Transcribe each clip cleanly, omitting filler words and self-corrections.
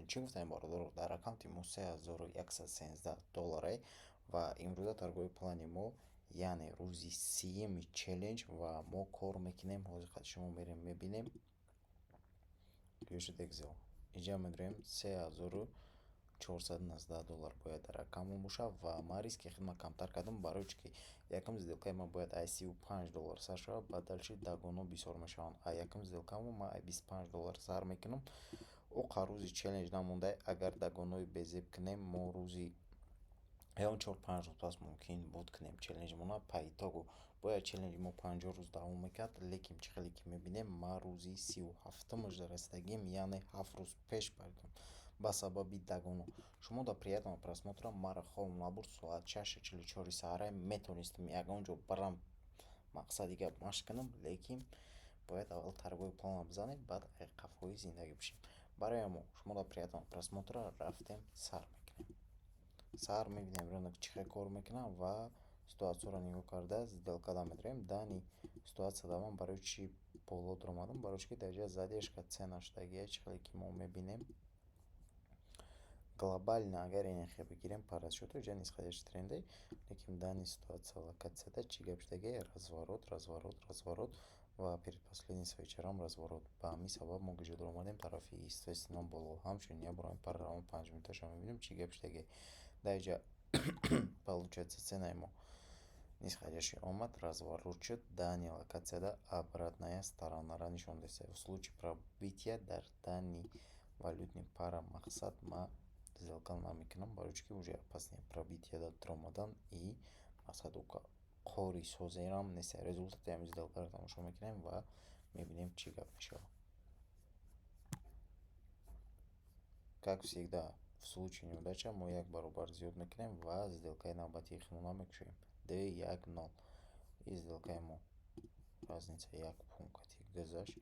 Чӣ гуфтаем, бародаро? Дар аккаунти мо 3113 долларе ва имрӯза торговый плани мо, яъне рӯзи 30-юми челлендж, ва мо кор мекунем. Ҳозир қати шумо мерем, мебинем. Ёшид Excel инҷа медорем, 3419 доллар бояд дар аккаунтмон бошад. Ва ман риски худро камтар кардам, барои чӣ ки якум сделкаи ман бояд ай 35 доллар сар шавад, баъд дальше догонҳо бисёр мешаванд. А якум сделкамо ман ай 25 доллар сар мекунам. Оқа рӯзи челлендж намонда, агар догонҳои безеб кунем, мо рӯзи ягон 4-5 рӯз пас мумкин буд кунем челленҷмона. По итогу бояд челленҷи мо 50 рӯз давом мекард, лекин чӣ хеле ки мебинем, ман рӯзи 37-умаш расидагим, яъне 7 рӯз пеш паридам ба сабаби догонҳо. Шумо до приятного просмотра. Маро хобам набурд, соат 6:44 саҳара метавонистам ягон ҷо барам, мақсади гап, машқ кунам, лекин бояд аввал торговый планро бизанем, баъд қафои зиндагӣ бишем. Барои ҳамо шумо до приятного просмотра. Рафтем, сар мекунем. Сар мебинем, рынок чӣ хел кор мекунад ва ситуатсияро нигоҳ карда сделкада медорем. Данный ситуатсияда ман барои чӣ боло дуромадам? Барои чӣ ки дар ҷоя задержка цена шудагия. Чӣ хеле ки мо мебинем, глобально агар инхел бигирем, по расчёту инҷа нисходящий тренде, лекин данный ситуатсия, локатсияда чӣ гап шудагия? Разворот, разворот, разворот ва перед свечарам разворот. Ба ҳамин сабаб мо куҷо дуромадем? Тарафи, естественно, боло. Ҳамчунин як бор ҳамин пара равон 5 минуташа мебинем, чӣ гап шудагия. Дар инҷа, получается, ценаи мо нисходящий омад, разворот шуд. Данный локатсияда обратная сторонара нишон додааст. В случае пробития дар данный валютный пара, мақсад, ман сделка намекунам, барои чӣ ки уже опасный пробитияда дуромадан и мақсад кори созерам нест. Результати ҳамин сделкаро тамошо мекунем ва мебинем, чӣ гап мешавад. Как всегда, в случае неудача мо як баробар зиёд мекунем ва сделкаи навбатии худро мекушоем. Д як нол. И сделкаи мо разница як пункти гузашт.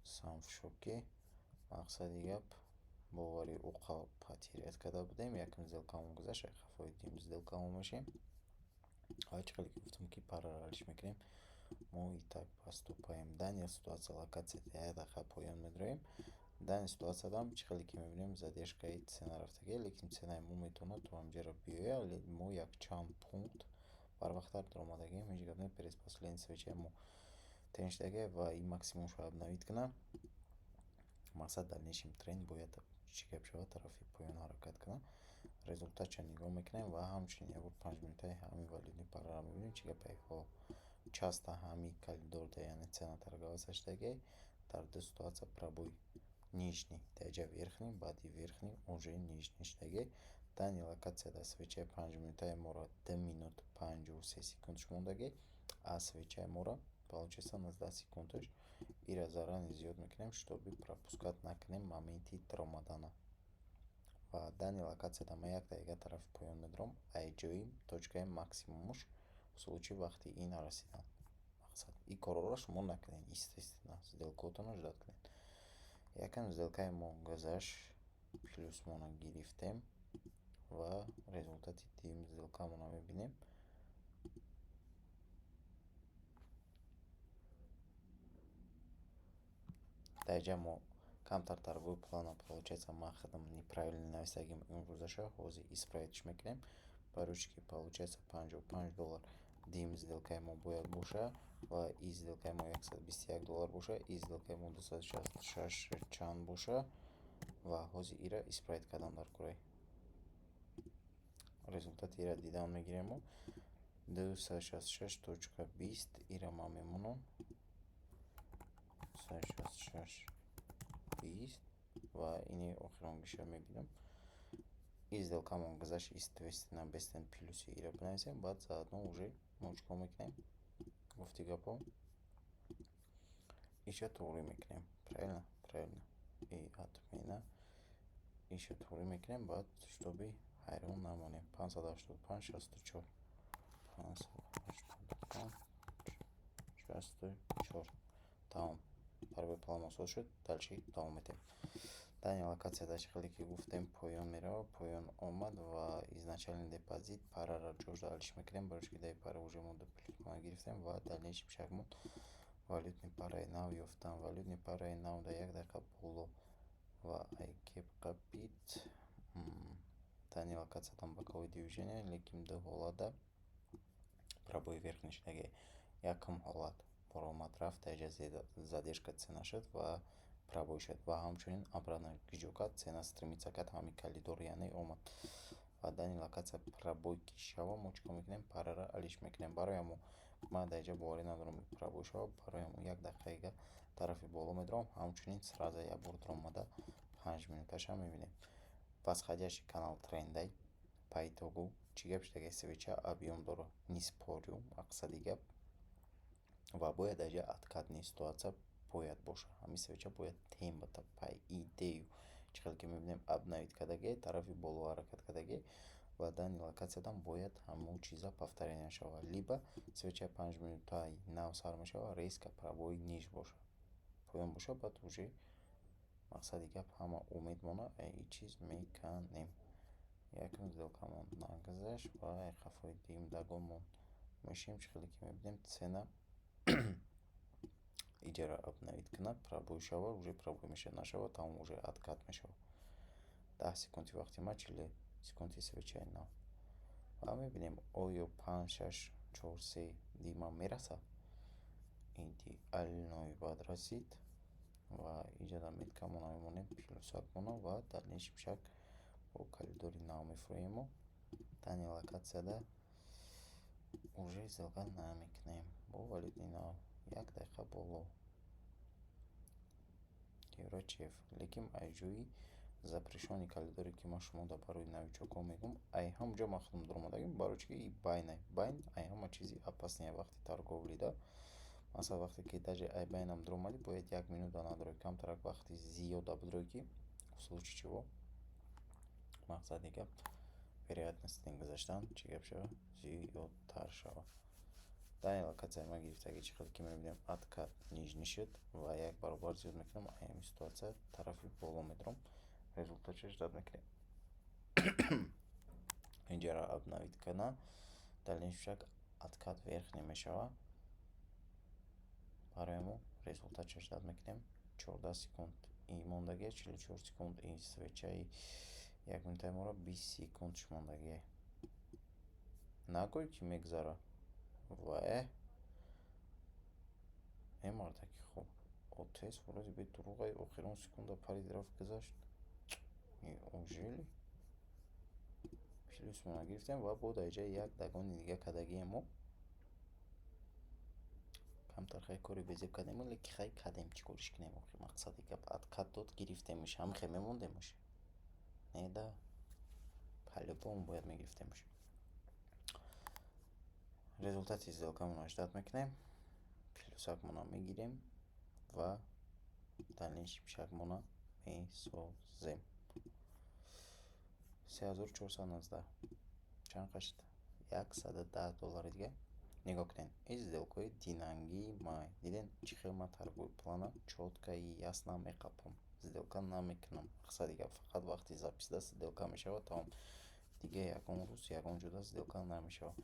Сам в шоке. Мақсади гап, бовари уқа потерять карда будем. Якум сделкамон гузашт, хафои дуюм сделкамон мешем. Ва чӣ хеле ки гуфтам, ки пара равиш мекунем, мо и так поступаем. Данный ситуация, локатсия, як дақиқа поён медроем. Данный ситуатсиядам, чӣ хеле ки мебинем, задержкаи цена рафтагия, лекин ценаи мо метавонад то ҳамҷаро биёяд. Мо якчанд пункт барвақттар даромадагием, ҳеҷ гап не. Предпоследний свечаи мо тен шудагия ва ин максимумшо обновить кунам. Мақсад, дальнейший тренд бояд, чӣ гап шавад, тарафи поён ҳаракат кунад. Результатша нигоҳ мекунем ва ҳамчунин як бор 5 минутаи ҳамин валютный параро мебинем, чӣ гапе. Часто ҳамин коридорда, яъне цена торговаться шудагия. Дар ду ситуатсия пробой нижний, даҷа верхний, баъди верхний уже нижний шудагия. Данный локатсияда свечаи 5 минутаи моро 2 минут 53 секундаш мондагӣ, а свечаи моро, получается, 19 секундаш. Ира заранее зиёд мекунем, чтобы пропускать накунем моменти даромадана. Ва данный локатсияда ман як дақиқа тарафи поён медорам, ай ҷои точкаи максимумуш, в случае вақти ин нарасидан. Мақсад, ин корҳоро шумо накунед, естественно, сделкаотонро ждать кунед. Якам сделкаи мо гузашт, плюсмона гирифтем ва результати дуюми сделкамонро мебинем. Дар инҷа мо камтар торговый плана, получается, ман худам неправильно нависагим имрӯзаша, ҳозир исправитьш мекунем. Барои чӣ ки, получается, 55 доллар дуюм сделкаи мо бояд боша ва и сделкаи мо 121 доллар боша, и сделкаи мо 266 чанд боша. Ва ҳозир ира исправить кардан дар кораи. Результати ира дидан мегирем, мо 266.20 ира ман мемонам 66.20 ва ини охиронгиша мебинам. И сделкамон гузашт, естественно, бестен плюси ира бинависем, баъд заодно уже мо чӣ кор мекунем? Гуфти гапҳо, иша туғрӣ мекунем. Правильно, правильно. И отмена, иша туғрӣ мекунем, баъд, чтобы ҳайрон намонем. 585,64, 585,64. Тамом, торговый план соз шуд. Дальше давом медиҳем. Данный локатсияда, чӣ хеле ки гуфтем, поён меравад, поён омад ва изначальный депозит параро ҷош алиш мекунем, барои ки дар пара уже мо плюсмона гирифтем. Ва дальнейший шагмон валютный параи нав ёфтам. Валютный параи нав дар як дақиқа боло ва ай гепқа Данный локация там боковой движение, лекин ду ҳолатда пробой верхний шудагӣ. Якум ҳолат баромад, рафт, даиҷа задержка цена шуд ва пробой шуд ва ҳамчунин обратно гиҷо кард, цена стремиться кард, ҳамин коридор, яъне омад ва данный локация пробой ки шава, мо чӣ кор мекунем? Парара алиш мекунем. Барои ҳамо ман дар инҷа боварӣ надорам, пробой шава. Барои ҳамо як дақиқаига тарафи боло медорам. Ҳамчунин сразу як бор даромада, 5 минуташа мебинем. Восходящий канал трендай. По итогу чӣ гап шудаги? Свеча объём дорад, не спорю, мақсади гап, ва бояд дар инҷа откатный ситуация бояд бошад. Ҳамин свеча бояд тень бата. По идею, чӣ хеле ки мебинем, обновить кардагӣ, тарафи боло ҳаракат кардагӣ ва данный локатсиядам бояд ҳамон чиза повторение шавад, либо свечаи 5 минутаи нав сар мешавад, резко пробой низ бошад, поён бошад, баъд уже, мақсади гап, ҳама умедмона ин чиз меканем. Якум сделкамон нагузашт ва қафои дуюм догонмон мешавем. Чӣ хеле ки мебинем, цена иҷара обновить кунад, пробой шава, уже пробой мешавад, нашава, тамом, уже откат мешавад. 10 секунди вақти ма, 40 секунди свечаи нав ва мебинем, оё панҷ, шаш, чор, се дима мерасад. Идеально баъд расид ва иҷода меткамона мемонем, плюсакмона ва дальнейший шаг бо коридори нав мефурӯем. Данный локатсияда уже сделка намекунем. Бо валютаи нав як дақиқа боло евро CHF, лекин аз ҷои запрещённый коридоре, ки ман шумода барои новичокҳо мегӯям, ай ҳамонҷо ман худам дуромадагим. Барои чӣ ки и байнай, байн ай ҳама чизи опасный вақти торговлида. Масалан, вақте ки даже ай байнам дуромадӣ, бояд як минута надорӣ, камтарак вақти зиёда бидорӣ, ки в случае чего, мақсади гап, вероятности гузаштан, чӣ гап шавад, зиёдтар шавад. Данный локатсияи ман гирифтагӣ, чӣ хел ки мебинем, откат нижний шуд ва як баробар зиёд мекунам. Ай ҳамин ситуация тарафи боло медорам, результатша ждать мекунем. Инҷаро обновить кунад, дальнейший шаг откат верхний мешавад. Барои мо результатша ждать мекунем. 14 секунд и мондагия, 44 секунд и свечаи як минутаи моро, 20 секундш мондагия. Нагӯй, ки мегузарад. Ва э мардаки хуб отес вроде бы дурӯғай, охирон секунда парид, рафт, гузашт. Неужели плюсмона гирифтем ва бо дар ҷои як догони дига кардагием. Мо камтар хай кори безеб кардем, леки хай кардем, чӣ кориш кунем охи? Мақсади гап, откат дод, гирифтемш, ҳамихе мемондемш? Не да, по-любому бояд мегирифтемш. Результати сделкамонро ждать мекунем, плюсакмона мегирем ва дальнейший шагмона месозем. 3419 чанд қашт? 110 доллари дига. Нигоҳ кунед, ин сделкаҳои динангии май. Дидед, чӣ хел ман торговый плана чётко и ясно меқапам, сделка намекунам. Мақсади гап, фақат вақти записьда сделка мешавад, тамом. Дига ягон рӯз, ягон ҷода сделка намешавад.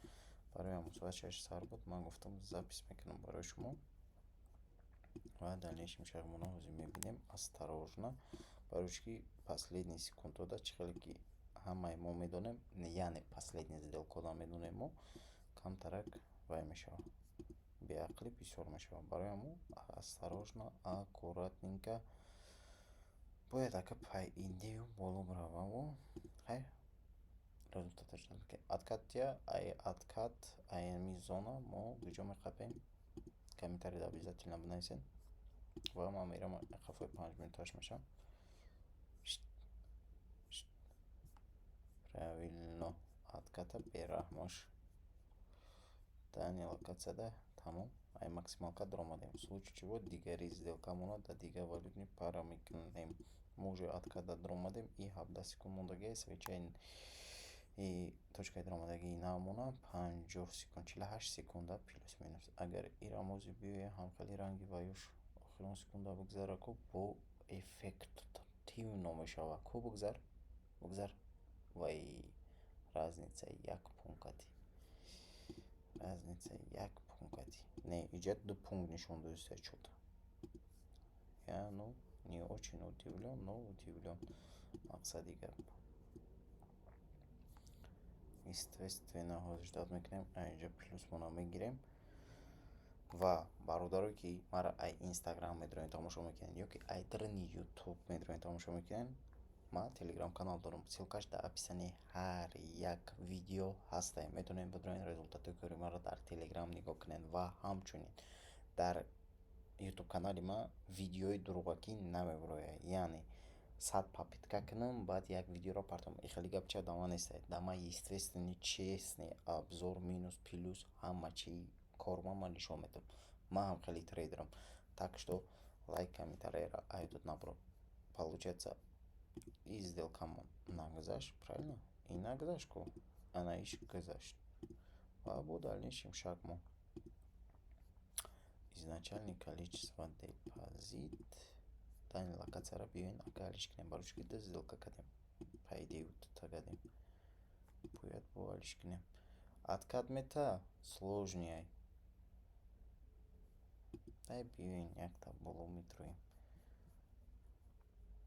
Барои ҳамон соат 6 сар буд, ман гуфтам, запись мекунам барои шумо ва дальнейшем шагмона ҳозир мебинем. Осторожно, барои чӣ ки последний секундода, чӣ хеле ки ҳамаи мо медонем, яъне последний сделкода медонем, мо камтарак вай мешавад, беақлӣ бисёр мешавад. Барои ҳамон осторожно, аккуратненько бояд, ака, по идею боло бираваму. Хайр, результаташ откатия. Ай откат, ай ҳамин зона мо куҷо меқапем? Комментарийда обязательно бинависед ва ман мерам, қафои 5 минуташ мешавам. Правильно, отката бераҳмош данный локатсияда тамом. Ай максималка даромадем. В случае чего дигари сделкамона дар дигар валютный пара мекунем. Мо уже откатда даромадем и 17 секунд мондагия свечаи и точкаи даромадагии навмона 50 секунд, 48 секунда плюс минус. Агар ира мози биёя, ҳамхели ранги ваюш охирон секунда бигзара, ку бо эффективно мешавад. Ку бигзар, бигзар. Вай, разница як пунктати, разница як пунктати. Не, иҷа ду пункт нишон додиста чё-то. Я, ну, не очень удивлён, но удивлён. Мақсади гап. Естественно, ҳозир ждать мекунем, инҷа плюсмона мегирем. Ва бародарое, ки маро ай Инстаграм медоред, тамошо мекунед, ё ки ай даруни Ютуб медоред, тамошо мекунед, ман Телеграм канал дорам. Ссылкаш дар описании ҳар як видео ҳастае. Метавонед бидоред, результатҳои кори маро дар Телеграм нигоҳ кунед. Ва ҳамчунин дар Ютуб канали ман видеои дурӯғакӣ намебарояд, яъне 100 попытка кунам, баъд як видеоро партом, и хеле гап ча да ман нестае. Да ман, естественно, честный обзор, минус, плюс, ҳама чи корма ман нишон медиҳам. Ман ҳам хеле трейдерам, так что лайк, комментарияро аёдат набурад. Получается, и сделкамон нагузашт, правильно? И нагузашт ку, ана иш гузашт. Ва бо дальнейшем шаг мо изначальный количество депозит данный локатсияро биёен, ака, алиш кунем, барои чӣ ки ду сделка кардем, по идее дута кардем, бояд бо алиш кунем. Откат мета сложный. Ай, биёен, якта боло метроем.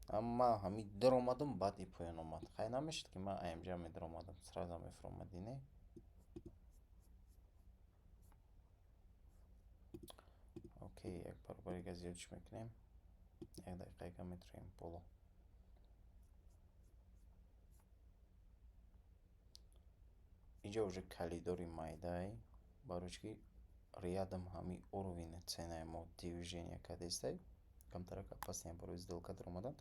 Ман ҳами даромадам, баъд и поён омад. Хай, намешуд, ки ман аимҷа медаромадам, сразу мефуромадӣ, не? Окей, як баробарига зиёдш мекунем, як дақиқага метроем боло. Инҷа уже коридори майдаи, барои чӣ ки рядом ҳами уровень ценаи мо движения кардестай, камтарак опасный барои сделка даромадан.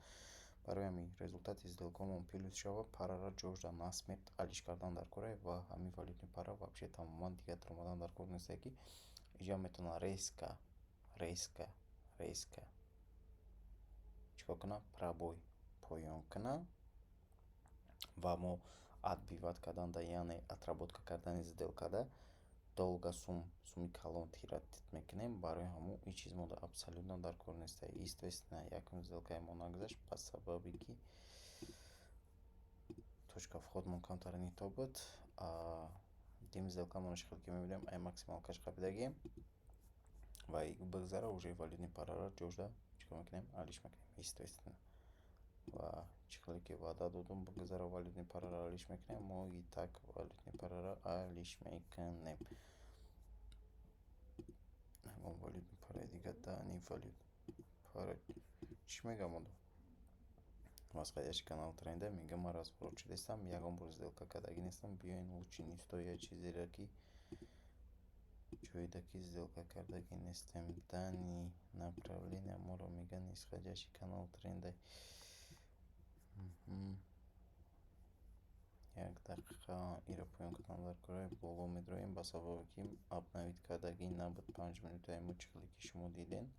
Барои ҳамин результати сделкаомон плюс шава, параро ҷошда насмерть алиш кардан дар кора. Ва ҳамин валютный пара вообще тамоман дигар даромадан дар кор нестае, ки инҷа метавонад резко, резко, резко чикор кунад, пробой поён кунад ва мо отбивать карданда, яъне отработка кардани сделкада долго суми калон тратить мекунем. Барои ҳамун ин чиз мода абсолютно дар кор нестае. Естественно, якум сделкаи мо нагузашт ба сабабе ки точка входмон камтар не то буд. Дим сделкамонро чӣ хел ки мебинем, ай максималкаш қабидагием ва бигзара, уже валютный параро ҷошда чикор мекунем? Алиш мекунем, естественно. Ва чӣ хеле ки ваъда додум, бигзара, валютный параро алиш мекунем, мо и так валютный параро алиш мекунем. Ягон валютный параи дигар, дани валютный пара чӣ мегам? Одо восходящий канал тренда мегам, ман разворот шудастам, ягон бор сделка кардагӣ нестам. Биёен, лучше не стоя чизеро, ки ҷоеда ки сделка кардагӣ нестем. Данный направление моро мегӯяд нисходящий канал тренда. Як дақиқа, иро поён кардам дар кораи, боло медроем, ба сабабе ки обновить кардагӣ набуд 5 минутаи мо, чӣ хеле ки шумо дидем.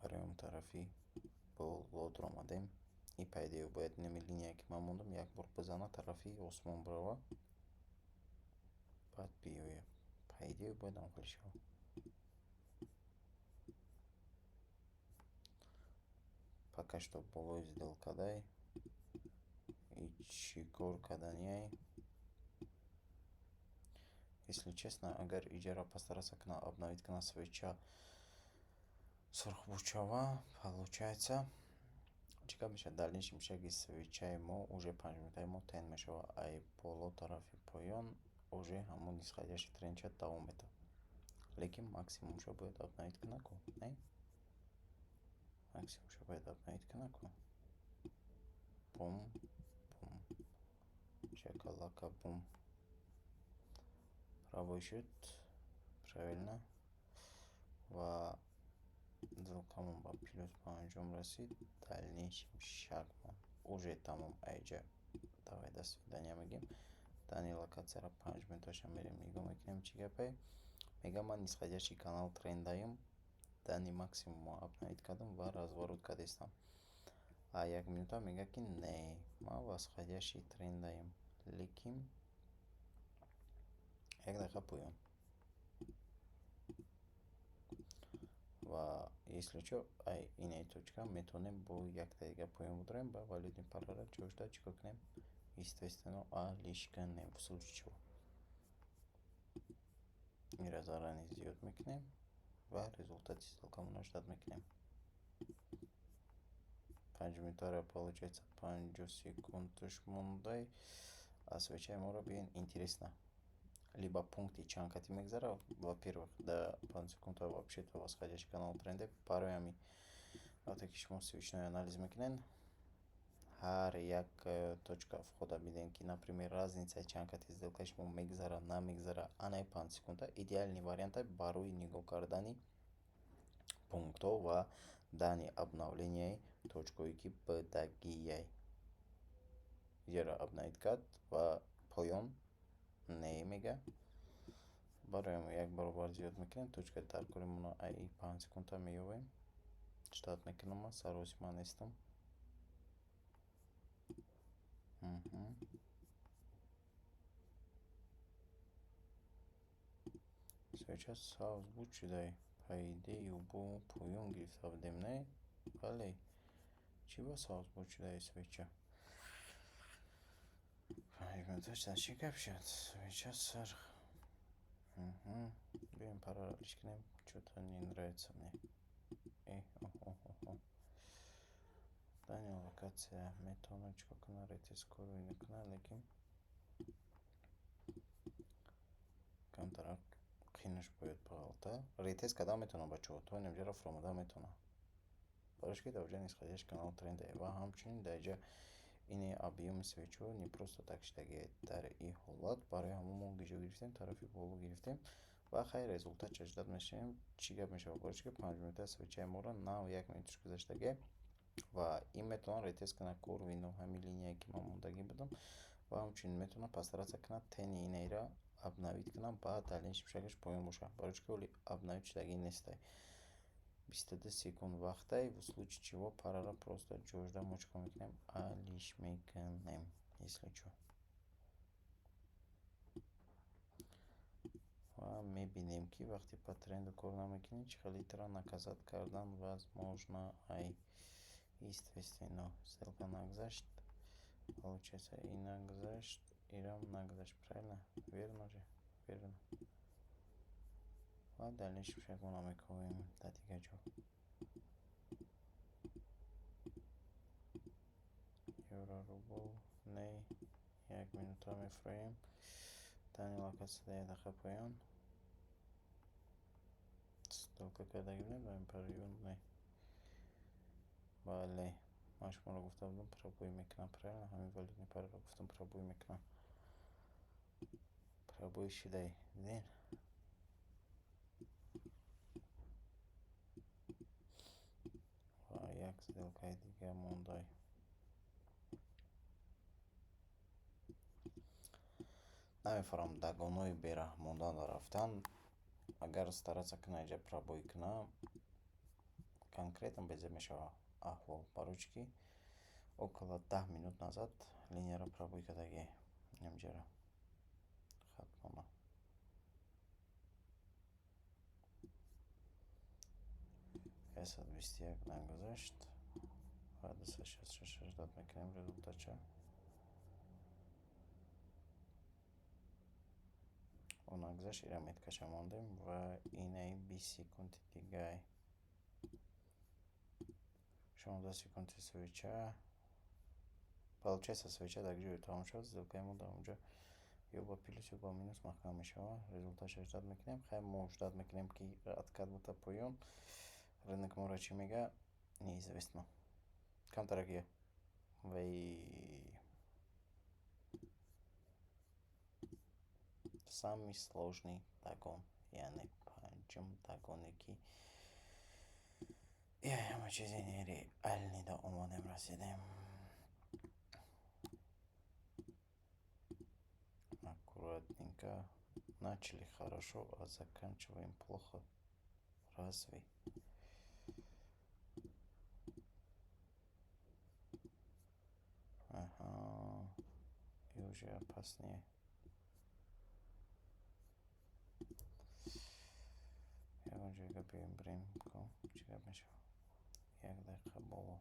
Барои он тарафи боло дуромадем и, по идее, бояд инами линия, ки ман мондам, як бор бизана, тарафи осмон бирава, баъд биёяд. По идее, бояд ҳам хеле шавад. Пока что болои сделкадай и чӣ кор карданиай? Если честно, агар иҷара постараться кунад, обновить кунад, свеча сурхбуд шава, получается, чӣ гап мешавад? Дальнейшем шаги свечаи мо уже 5 минутаи мо тень мешавад ай боло тарафи поён, уже ҳамон нисходящий трендча давом медиҳад, лекин максимумшо бояд обновить кунад ку, не? Максимумшо бояд обновить кунад ку. Бум, бум, шакалака, бум, пробой шуд, правильно. Ва сделкамон ба плюс ба анҷом расид. Дальнейшем шагмон уже тамом, айҷа давай, до свидания мегӯем. Данный локатсияро 5 минуташа мерем, нигоҳ мекунем, чӣ гапе мегӯям. Ман нисходящий канал трендаем, данный максимумро обновить кардам ва разворот кардистам. А як минута мегӯяд, ки не, ман восходящий трендаем, лекин як дақиқа поён. Ва если чо, ай инаи точка метавонем бо якта дига поён бидорем ба валютный параро ҷошда чӣ кор кунем? Естественно, алиш кунем. В случае чего инро заранее зиёд мекунем ва результати сделкамонро ждать мекунем. 5 минутаро, получается, 50 секундаш мондай. Свечаи моро биёен, интересно, либо пункти чанд кати мегзара. Во-первых, да, 5 секунда вообще-то восходящий канал тренде. Барои ҳамин вақте ки шумо свечной анализ мекунед, ҳар як точка входа бидем, ки, например, разницаи чанд кати сделкаи шумо мегзара, намегзара. Анаи 5 секунда идеальный варианта барои нигоҳ кардани пунктҳо ва дани обновленияи точкое, ки бидагияй. Иҷара обновить кард ва поён не мега. Барои ҳамин як баробар зиёд мекунем. Точкаи даркоримонро аи 5 секунда меёбем. Ждать мекунам, ман саросима нестам. Свеча сабз буд, шудай. По идее, бо поён гирифта будем, не? Бале, чӣ ба сабз буд шудаи свеча? 5 минута чӣ гап шуд? Свеча сурх. Биёем, параллелиш кунем. Чё-то не нравится мне. Данный локация метавонад чикор кунад? Ретест корро кунад, лекин камтарак қинаш бояд бағалта. Ретест кардан метавонад, бачаҳо, то инҷаро фуромада метавонад, барои ки дар оҷа нисходящий канал тренде. Ва ҳамчунин дар инҷа ини объёми свечаҳо не просто так шидагиад дар ин ҳолат. Барои ҳамон мо гиҷо гирифтем? Тарафи боло гирифтем. Ва хайр, результатша ждать мешавем, чӣ гап мешавад. Барои чӣ ки 5 минута свечаи моро нав як минуташ гузаштагиа ва ин метавонад ретест кунад уровень ҳамин линияе, ки ман мондагӣ будам, ва ҳамчунин метавонад постараться кунад, тени инаира обновить кунад, баъд дальнейший шагаш поён бошад. Барои чӣ ки ҳоли обновить шудагӣ нестай. 22 секунд вақтай. В случае чего парара просто ҷожда мо чикор мекунем? Алиш мекунем, если чо. Ва мебинем, ки вақте по тренду кор намекунӣ, чӣ хеле тра наказать кардан возможно. Ай, естественно, сделка нагзашт. Получается, и нагзашт, ирам нагзашт, правильно? Верно же? Верно. Ва дальнейший шагона мекунем дар дигар ҷо. Евро рубл не, як минута мефурӯем. Данный локация як дақиқа поён сделка кардаги будем дар ин париён, не? Бале, ман шуморо гуфта будам, пробой мекунам, правильно? Ҳамин валютный параро гуфтам, пробой мекунам. Пробой шудай, дидем. Ва як сделкаи дига мондай. Намефаҳмам, догонҳои бераҳмонда рафтан. Агар стараться кунад, инҷа пробой кунад, конкретно безеб мешавад аҳвол. Барои чӣ ки около 10 минут назад линияро пробой кардагӣ, инҷаро хатмона. 121 нагузашт ва 266 ждать мекунем результатша. О, нагузашт, ира меткаша мондем ва инаи 20 секунди дигай. 16 секунди свеча. Получается, свеча дар ҷое тамом шавад, сделкаи мо дар онҷо ё ба плюс, ё ба минус маҳкам мешавад. Результатша ждать мекунем. Хайр, мо ждать мекунем, ки откат бута поён. Рынок моро чӣ мега, неизвестно. Камтараки вай самый сложный догон, яъне панҷум догоне, ки ҳама чизи нереальный да омадем, расидем. Аккуратненько начали, хорошо, а заканчиваем плохо. Разве? Ага, и уже опаснее. Ягон ҷойга биёем, бирем, чӣ гап мешавад? Як дақиқа боло.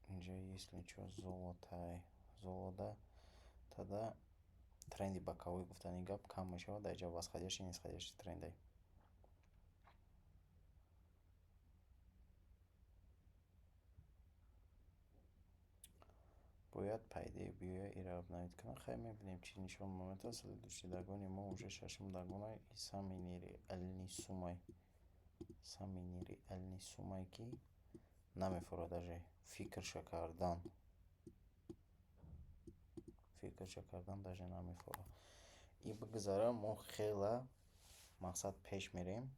Инҷа, если чо, золотай. Золода тада тренди боковой гуфтани гап кам мешавад, дар инҷа восходящий, нисходящий трендай. Бояд, по идее, биёяд ира обновить кунад. Хай, мебинем, чӣ нишон медиҳад. Следующий догони мо уже шашум догона и самый нереальный суммай. Самый нереальный суммае, ки намефорад даже фикрша кардан. Фикрша кардан даже намефорад. И бигзара, мо хела мақсад пеш мерем.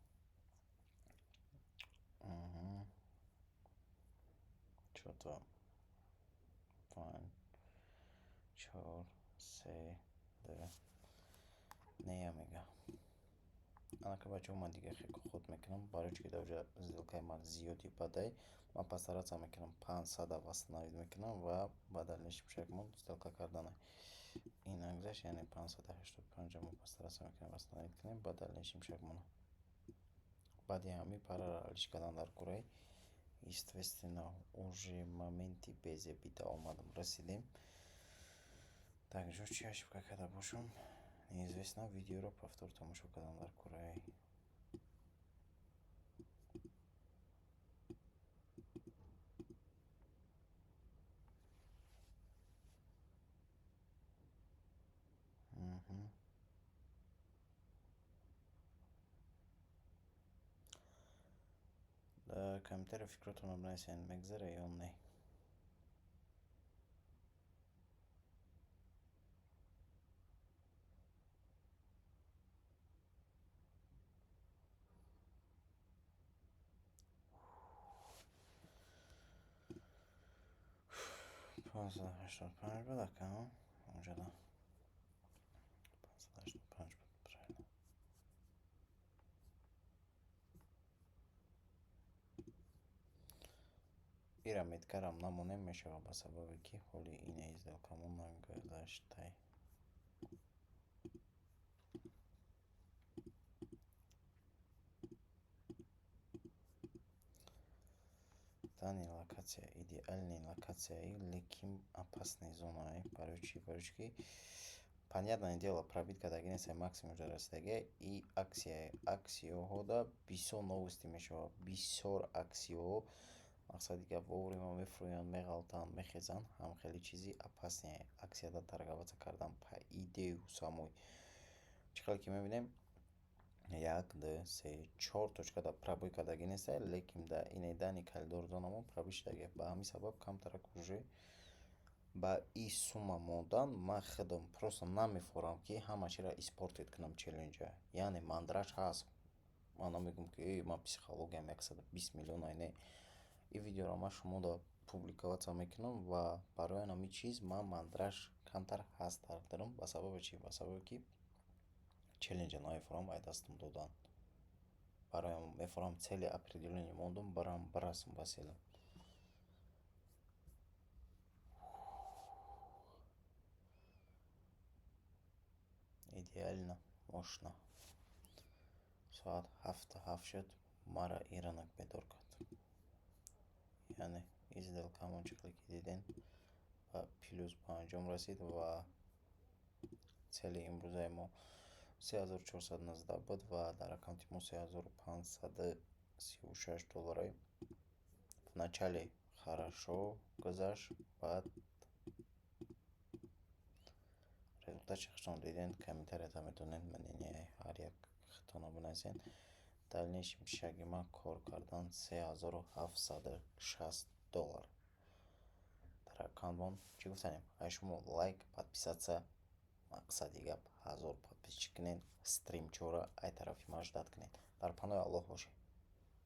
Чё-то панҷ, чор, се, ду, нея мега. Анака, бачаҳо, ман дига хеле ход мекунам, барои чӣ ки дар оҷа сделкаи ман зиёди бадай. Ман постараться мекунам, 500-а восстановить мекунам ва ба дальнейшем шагмон сделка кардана. Ин нагзашт, яъне 585-а мо постараться мекунем восстановить кунем ба дальнейшем шагмона. Баъди ҳамин параро алиш кардан дар кураи, естественно, уже моменти безебида омадам, расидем. Так, ҷо чӣ ошибка карда бошам, неизвестно. Видеоро повтор тамошо кардан дар кураи. Дар комментария фикротонро бинависед, мегзара ё не. 585 буд, ака, онҷода 585 буд, правильно. Ира меткарам намонем мешавад, ба сабабе ки ҳоли инаи сделкамон нагузаштай. Данный локация идеальный локацияи, лекин опасный зонаи. Барои чӣ? Барои чӣ ки, понятное дело, пробить кардаги нестае, максимум ҷо расидагия и аксия. Аксияҳода бисёр новости мешавад, бисёр аксияҳо, мақсади гап, вовремя мефурӯянд, меғалтанд, мехезанд. Ҳам хеле чизи опасные аксияда торговаться кардан, по идею самой. Чӣ хеле ки мебинем, як, ду, се, чор точкада пробой кардаги нестае, лекин дар инаи данный коридор зонамон пробой шудагия. Ба ҳамин сабаб камтарак уже ба и сумма мондан ман худам просто намефорам, ки ҳама чиро испортить кунам челленҷа. Яъне мандраж ҳаст, ман намегӯям, ки э, ман психологиям 120 миллионай, не. Ин видеоро ман шумода публиковаться мекунам ва барои ҳамин чиз ман мандраж камтар ҳаст дорам. Ба сабаби чӣ? Ба сабабе ки челленҷа намефорам ай дастам додан. Барои мефорам, цели определённый мондум, барам бирасам ба целам. Идеально, мощно. Соат 7:07 шуд, маро иранак бедор кард. Яъне ин сделкамон, чӣ хеле ки дидем, ба плюс ба анҷом расид ва цели имрӯзаи мо 3419 буд ва дар аккаунти мо 3536 долларай. Вначале хорошо гузашт, баъд результатши худтон дидем. Комментарията метавонед мненияи ҳар як худтонро бинависед. Дальнейшем шаги ман кор кардан 3760 доллар дар аккаунтмон. Чӣ гуфтанем? Ай шумо лайк, подписаться. Мақсади гап, 1000 подписчик кунед, стримчора ай тарафи ман ждать кунед. Дар паноҳи Аллоҳ бошед.